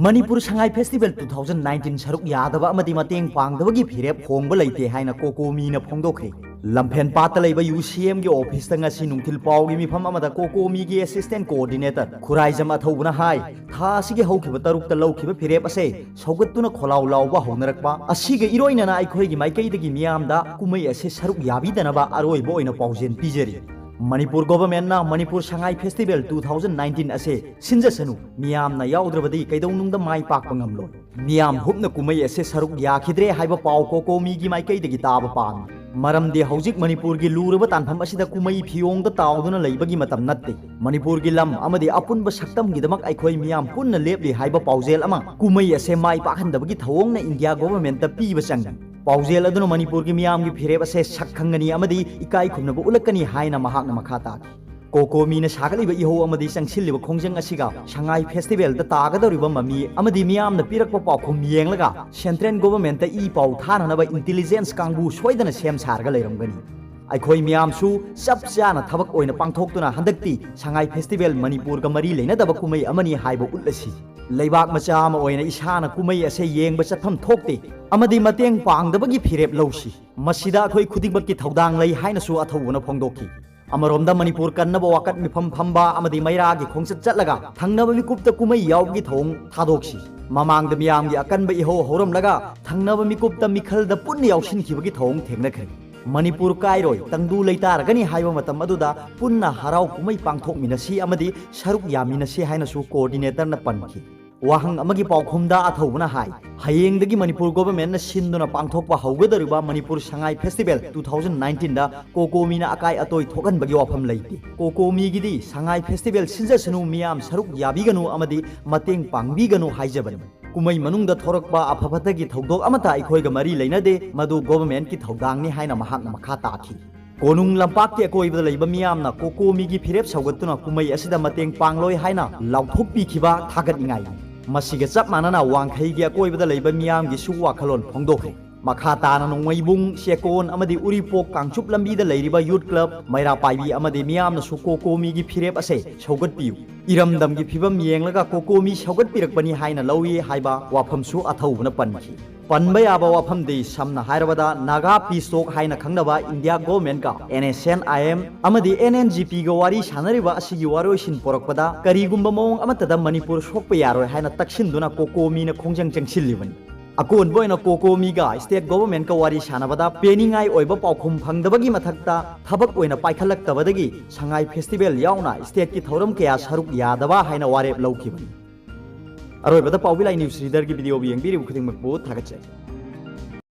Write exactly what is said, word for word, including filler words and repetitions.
Manipur Sangai festival two thousand nineteen ꯁꯔꯨꯛ ꯌꯥꯗꯕ ꯑꯃꯗꯤ ꯃꯇꯦꯡ ꯄꯥꯡꯗꯕꯒꯤ ꯐꯤꯔꯦꯞ ꯍꯣꯡꯕ ꯂꯩꯇꯦ ꯍꯥꯏꯅ ꯀꯣꯀꯣꯃꯤꯅ ꯐꯣꯡꯗꯣꯛꯈ꯭ꯔꯦ꯫ ꯂꯝꯐꯦꯟ ꯄꯥꯠꯇ ꯂꯩꯕ ꯌꯨ ꯁꯤ ꯑꯦꯝꯒꯤ ꯑꯣꯐꯤꯁꯇ ꯉꯁꯤ ꯅꯨꯡꯊꯤꯜ ꯄꯥꯎꯒꯤ ꯃꯤꯐꯝ ꯑꯃꯗ ꯀꯣꯀꯣꯃꯤꯒꯤ ꯑꯦꯁꯤꯁꯇꯦꯟ ꯀꯣꯑꯣꯔꯗꯤꯅꯦꯇꯔ ꯈꯨꯔꯥꯏꯖꯝ ꯑꯊꯧꯕꯅ ꯍꯥꯏ, ꯊꯥ ꯑꯁꯤꯒꯤ ꯍꯧꯈꯤꯕ ꯇꯔꯨꯛꯇ ꯂꯧꯈꯤꯕ ꯐꯤꯔꯦꯞ ꯑꯁꯦ ꯁꯧꯒꯠꯇꯨꯅ ꯈꯣꯜꯂꯥꯎ ꯂꯥꯎꯕ ꯍꯧꯅꯔꯛꯄ ꯑꯁꯤꯒ ꯏꯔꯣꯏꯅꯅ ꯑꯩꯈꯣꯏꯒꯤ ꯃꯥꯏꯀꯩꯗꯒꯤ ꯃꯤꯌꯥꯝꯗ ꯀꯨꯝꯍꯩ ꯑꯁꯦ ꯁꯔꯨꯛ ꯌꯥꯕꯤꯗꯅꯕ ꯑꯔꯣꯏꯕ ꯑꯣꯏꯅ ꯄꯥꯎꯖꯦꯜ ꯄꯤꯖꯔꯤ꯫ Manipur ꯒꯣꯚꯔꯟꯃꯦꯟꯠꯅ Manipur Sangai festival two thousand nineteen ꯑꯁꯦ ꯁꯤꯟꯖꯁꯅꯨ, ꯃꯤꯌꯥꯝꯅ ꯌꯥꯎꯗ꯭ꯔꯕꯗꯤ ꯀꯩꯗꯧꯅꯨꯡꯗ ꯃꯥꯏ ꯄꯥꯛꯄ ꯉꯝꯂꯣꯏ꯫ ꯃꯤꯌꯥꯝ ꯍꯨꯞꯅ ꯀꯨꯝꯍꯩ ꯑꯁꯦ ꯁꯔꯨꯛ ꯌꯥꯈꯤꯗ꯭ꯔꯦ ꯍꯥꯏꯕ ꯄꯥꯎ ꯀꯣꯀꯣꯃꯤꯒꯤ ꯃꯥꯏꯀꯩꯗꯒꯤ ꯇꯥꯕ ꯄꯥꯝꯃꯤ꯫ ꯃꯔꯝꯗꯤ ꯍꯧꯖꯤꯛ ꯃꯅꯤꯄꯨꯔꯒꯤ ꯂꯨꯔꯕ ꯇꯥꯟꯐꯝ ꯑꯁꯤꯗ ꯀꯨꯝꯍꯩ ꯐꯤꯌꯣꯡꯗ ꯇꯥꯎꯗꯨꯅ ꯂꯩꯕꯒꯤ ꯃꯇꯝ ꯅꯠꯇꯦ꯫ ꯃꯅꯤꯄꯨꯔꯒꯤ ꯂꯝ ꯑꯃꯗꯤ ꯑꯄꯨꯟꯕ ꯁꯛꯇꯝꯒꯤꯗꯃꯛ ꯑꯩꯈꯣꯏ ꯃꯤꯌꯥꯝ ꯄꯨꯟꯅ ꯂꯦꯞꯂꯤ ꯍꯥꯏꯕ ꯄꯥꯎꯖꯦꯜ ꯑꯃ ꯀꯨꯝꯍꯩ ꯑꯁꯦ ꯃꯥꯏ ꯄꯥꯛꯍꯟꯗꯕꯒꯤ ꯊꯧꯑꯣꯡꯅ ꯏꯟꯗꯤꯌꯥ ꯒꯣꯚꯔꯟꯃꯦꯟꯠꯇ ꯄꯤꯕ ꯆꯪꯏ꯫ ꯄꯥꯎꯖꯦꯜ ꯑꯗꯨꯅ ꯃꯅꯤꯄꯨꯔꯒꯤ ꯃꯤꯌꯥꯝꯒꯤ ꯐꯤꯔꯦꯞ ꯑꯁꯦ ꯁꯛ ꯈꯪꯒꯅꯤ ꯑꯃꯗꯤ ꯏꯀꯥꯏ ꯈꯨꯝꯅꯕ ꯎꯠꯂꯛꯀꯅꯤ ꯍꯥꯏꯅ ꯃꯍꯥꯛꯅ ꯃꯈꯥ ꯇꯥꯈꯤ꯫ ꯀꯣꯀꯣꯃꯤꯅ ꯁꯥꯒꯠꯂꯤꯕ ꯏꯍꯧ ꯑꯃꯗꯤ ꯆꯪꯁꯤꯜꯂꯤꯕ ꯈꯣꯡꯖꯪ ꯑꯁꯤꯒ ꯁꯉꯥꯏ ꯐꯦꯁꯇꯤꯚꯦꯜꯗ ꯇꯥꯒꯗꯧꯔꯤꯕ ꯃꯃꯤ ꯑꯃꯗꯤ ꯃꯤꯌꯥꯝꯅ ꯄꯤꯔꯛꯄ ꯄꯥꯎꯈꯨꯝ ꯌꯦꯡꯂꯒ ꯁꯦꯟꯇ꯭ꯔꯦꯜ ꯒꯣꯚꯔꯟꯃꯦꯟꯠꯇ ꯏ ꯄꯥꯎ ꯊꯥꯅꯅꯕ ꯏꯟꯇꯤꯂꯤꯖꯦꯟꯁ ꯀꯥꯡꯕꯨ ꯁꯣꯏꯗꯅ ꯁꯦꯝ ꯁꯥꯔꯒ ꯂꯩꯔꯝꯒꯅꯤ꯫ ꯑꯩꯈꯣꯏ ꯃꯤꯌꯥꯝꯁꯨ ꯆꯞ ꯆꯥꯅ ꯊꯕꯛ ꯑꯣꯏꯅ ꯄꯥꯡꯊꯣꯛꯇꯨꯅ ꯍꯟꯗꯛꯇꯤ ꯁꯉꯥꯏ ꯐꯦꯁꯇꯤꯚꯦꯜ ꯃꯅꯤꯄꯨꯔꯒ ꯃꯔꯤ ꯂꯩꯅꯗꯕ ꯀꯨꯝꯍꯩ ꯑꯃꯅꯤ ꯍꯥꯏꯕ ꯎꯠꯂꯁꯤ꯫ ꯂꯩꯕꯥꯛ ꯃꯆꯥ ꯑꯃ ꯑꯣꯏꯅ ꯏꯁꯥꯅ ꯀꯨꯝꯍꯩ ꯑꯁꯦ ꯌꯦꯡꯕ ꯆꯠꯐꯝ ꯊꯣꯛꯇꯦ ꯑꯃꯗꯤ ꯃꯇꯦꯡ ꯄꯥꯡꯗꯕꯒꯤ ꯐꯤꯔꯦꯞ ꯂꯧꯁꯤ꯫ ꯃꯁꯤꯗ ꯑꯩꯈꯣꯏ ꯈꯨꯗꯤꯡꯃꯛꯀꯤ ꯊꯧꯗꯥꯡ ꯂꯩ ꯍꯥꯏꯅꯁꯨ ꯑꯊꯧꯕꯅ ꯐꯣꯡꯗꯣꯛꯈꯤ꯫ ꯑꯃꯔꯣꯝꯗ ꯃꯅꯤꯄꯨꯔ ꯀꯟꯅꯕ ꯋꯥꯀꯠ ꯃꯤꯐꯝ ꯐꯝꯕ ꯑꯃꯗꯤ ꯃꯩꯔꯥꯒꯤ ꯈꯣꯡꯆꯠ ꯆꯠꯂꯒ ꯊꯪꯅꯕ ꯃꯤꯀꯨꯞꯇ ꯀꯨꯝꯍꯩ ꯌꯥꯎꯕꯒꯤ ꯊꯧꯑꯣꯡ ꯊꯥꯗꯣꯛꯁꯤ꯫ ꯃꯃꯥꯡꯗ ꯃꯤꯌꯥꯝꯒꯤ ꯑꯀꯟꯕ ꯏꯍꯧ ꯍꯧꯔꯝꯂꯒ ꯊꯪꯅꯕ ꯃꯤꯀꯨꯞꯇ ꯃꯤꯈꯜꯗ ꯄꯨꯟꯅ ꯌꯥꯎꯁꯤꯟꯈꯤꯕꯒꯤ ꯊꯧꯑꯣꯡ ꯊꯦꯡꯅꯈ꯭ꯔꯦ꯫ ꯃꯅꯤꯄꯨꯔ ꯀꯥꯏꯔꯣꯏ, ꯇꯪꯗꯨ ꯂꯩꯇꯥꯔꯒꯅꯤ ꯍꯥꯏꯕ ꯃꯇꯝ ꯑꯗꯨꯗ ꯄꯨꯟꯅ ꯍꯔꯥꯎ ꯀꯨꯝꯍꯩ ꯄꯥꯡꯊꯣꯛꯃꯤꯟꯅꯁꯤ ꯑꯃꯗꯤ ꯁꯔꯨꯛ ꯌꯥꯃꯤꯟꯅꯁꯤ ꯍꯥꯏꯅꯁꯨ ꯀꯣꯑꯣꯔꯗꯤꯅꯦꯇꯔꯅ ꯄꯟꯈꯤ꯫ ꯋꯥꯍꯪ ꯑꯃꯒꯤ ꯄꯥꯎꯈꯨꯝꯗ ꯑꯊꯧꯕꯅ ꯍꯥꯏ, ꯍꯌꯦꯡꯗꯒꯤ ꯃꯅꯤꯄꯨꯔ ꯒꯣꯚꯔꯟꯃꯦꯟꯠꯅ ꯁꯤꯟꯗꯨꯅ ꯄꯥꯡꯊꯣꯛꯄ ꯍꯧꯒꯗꯧꯔꯤꯕ Manipur Sangai festival two thousand nineteenꯗ ꯀꯣꯀꯣꯃꯤꯅ ꯑꯀꯥꯏ ꯑꯇꯣꯏ ꯊꯣꯛꯍꯟꯕꯒꯤ ꯋꯥꯐꯝ ꯂꯩꯇꯦ꯫ ꯀꯣꯀꯣꯃꯤꯒꯤꯗꯤ ꯁꯉꯥꯏ ꯐꯦꯁꯇꯤꯚꯦꯜ ꯁꯤꯟꯖꯁꯅꯨ, ꯃꯤꯌꯥꯝ ꯁꯔꯨꯛ ꯌꯥꯕꯤꯒꯅꯨ ꯑꯃꯗꯤ ꯃꯇꯦꯡ ꯄꯥꯡꯕꯤꯒꯅꯨ ꯍꯥꯏꯖꯕꯅꯤ꯫ ꯀꯨꯝꯍꯩ ꯃꯅꯨꯡꯗ ꯊꯣꯔꯛꯄ ꯑꯐ ꯐꯠꯇꯒꯤ ꯊꯧꯗꯣꯛ ꯑꯃꯠꯇ ꯑꯩꯈꯣꯏꯒ ꯃꯔꯤ ꯂꯩꯅꯗꯦ, ꯃꯗꯨ ꯒꯣꯚꯔꯟꯃꯦꯟꯠꯀꯤ ꯊꯧꯗꯥꯡꯅꯤ ꯍꯥꯏꯅ ꯃꯍꯥꯛꯅ ꯃꯈꯥ ꯇꯥꯈꯤ꯫ ꯀꯣꯅꯨꯡ ꯂꯝꯄꯥꯛꯀꯤ ꯑꯀꯣꯏꯕꯗ ꯂꯩꯕ ꯃꯤꯌꯥꯝꯅ ꯀꯣꯀꯣꯃꯤꯒꯤ ꯐꯤꯔꯦꯞ ꯁꯧꯒꯠꯇꯨꯅ ꯀꯨꯝꯍꯩ ꯑꯁꯤꯗ ꯃꯇꯦꯡ ꯄꯥꯡꯂꯣꯏ ꯍꯥꯏꯅ ꯂꯥꯎꯊꯣꯛꯄꯤꯈꯤꯕ ꯊꯥꯒꯠꯅꯤꯡꯉꯥꯏꯅꯤ꯫ ꯃꯁꯤꯒ ꯆꯞ ꯃꯥꯟꯅꯅ ꯋꯥꯡꯈꯩꯒꯤ ꯑꯀꯣꯏꯕꯗ ꯂꯩꯕ ꯃꯤꯌꯥꯝꯒꯤꯁꯨ ꯋꯥꯈꯜꯂꯣꯟ ꯐꯣꯡꯗꯣꯛꯈ꯭ꯔꯦ꯫ ꯃꯈꯥ ꯇꯥꯅ ꯅꯣꯡꯃꯩꯕꯨꯡ, ꯆꯦꯛꯀꯣꯟ ꯑꯃꯗꯤ ꯎꯔꯤꯄꯣꯛ ꯀꯥꯡꯆꯨꯞ ꯂꯝꯕꯤꯗ ꯂꯩꯔꯤꯕ ꯌꯨꯠ ꯀ꯭ꯂꯕ, ꯃꯩꯔꯥ ꯄꯥꯏꯕꯤ ꯑꯃꯗꯤ ꯃꯤꯌꯥꯝꯅꯁꯨ ꯀꯣꯀꯣꯃꯤꯒꯤ ꯐꯤꯔꯦꯞ ꯑꯁꯦ ꯁꯧꯒꯠꯄꯤꯌꯨ꯫ ꯏꯔꯝꯗꯝꯒꯤ ꯐꯤꯕꯝ ꯌꯦꯡꯂꯒ ꯀꯣꯀꯣꯃꯤ ꯁꯧꯒꯠꯄꯤꯔꯛꯄꯅꯤ ꯍꯥꯏꯅ ꯂꯧꯏ ꯍꯥꯏꯕ ꯋꯥꯐꯝꯁꯨ ꯑꯊꯧꯕꯅ ꯄꯟꯈꯤ꯫ ꯄꯟꯕ ꯌꯥꯕ ꯋꯥꯐꯝꯗꯤ ꯁꯝꯅ ꯍꯥꯏꯔꯕꯗ ꯅꯥꯒꯥ ꯄꯤꯁ ꯇꯣꯛ ꯍꯥꯏꯅ ꯈꯪꯅꯕ ꯏꯟꯗꯤꯌꯥ ꯒꯣꯔꯃꯦꯟꯠꯀ N S N I M ꯑꯃꯗꯤ ꯑꯦꯟ ꯑꯦꯟ ꯖꯤ ꯄꯤꯒ ꯋꯥꯔꯤ ꯁꯥꯟꯅꯔꯤꯕ ꯑꯁꯤꯒꯤ ꯋꯥꯔꯣꯏꯁꯤꯟ ꯄꯣꯔꯛꯄꯗ ꯀꯔꯤꯒꯨꯝꯕ ꯃꯑꯣꯡ ꯑꯃꯠꯇꯗ ꯃꯅꯤꯄꯨꯔ ꯁꯣꯛꯄ ꯌꯥꯔꯣꯏ ꯍꯥꯏꯅ ꯇꯛꯁꯤꯟꯗꯨꯅ ꯀꯣꯀꯣꯃꯤꯅ ꯈꯣꯡꯖꯪ ꯆꯪꯁꯤꯜꯂꯤꯕꯅꯤ꯫ ꯑꯀꯣꯟꯕ ꯑꯣꯏꯅ ꯀꯣꯀꯣꯃꯤꯒ ꯁ꯭ꯇꯦꯠ ꯒꯣꯚꯔꯃꯦꯟꯠꯀ ꯋꯥꯔꯤ ꯁꯥꯟꯅꯕꯗ ꯄꯦꯟꯅꯤꯡꯉꯥꯏ ꯑꯣꯏꯕ ꯄꯥꯎꯈꯨꯝ ꯐꯪꯗꯕꯒꯤ ꯃꯊꯛꯇ ꯊꯕꯛ ꯑꯣꯏꯅ ꯄꯥꯏꯈꯠꯂꯛꯇꯕꯗꯒꯤ ꯁꯉꯥꯏ ꯐꯦꯁꯇꯤꯚꯦꯜ ꯌꯥꯎꯅ ꯁ꯭ꯇꯦꯠꯀꯤ ꯊꯧꯔꯝ ꯀꯌꯥ ꯁꯔꯨꯛ ꯌꯥꯗꯕ ꯍꯥꯏꯅ ꯋꯥꯔꯦꯞ ꯂꯧꯈꯤꯕꯅꯤ꯫ ꯑꯔꯣꯏꯕꯗ ꯄꯥꯎꯕꯤ ꯂꯥꯏ ꯅ꯭ꯌꯨꯁ ꯔꯤꯗꯔꯒꯤ ꯚꯤꯗꯤꯑꯣꯕꯨ ꯌꯦꯡꯕꯤꯔꯤꯕ ꯈꯨꯗꯤꯡꯃꯛꯄꯨ ꯊꯥꯒꯠꯆꯔꯤ꯫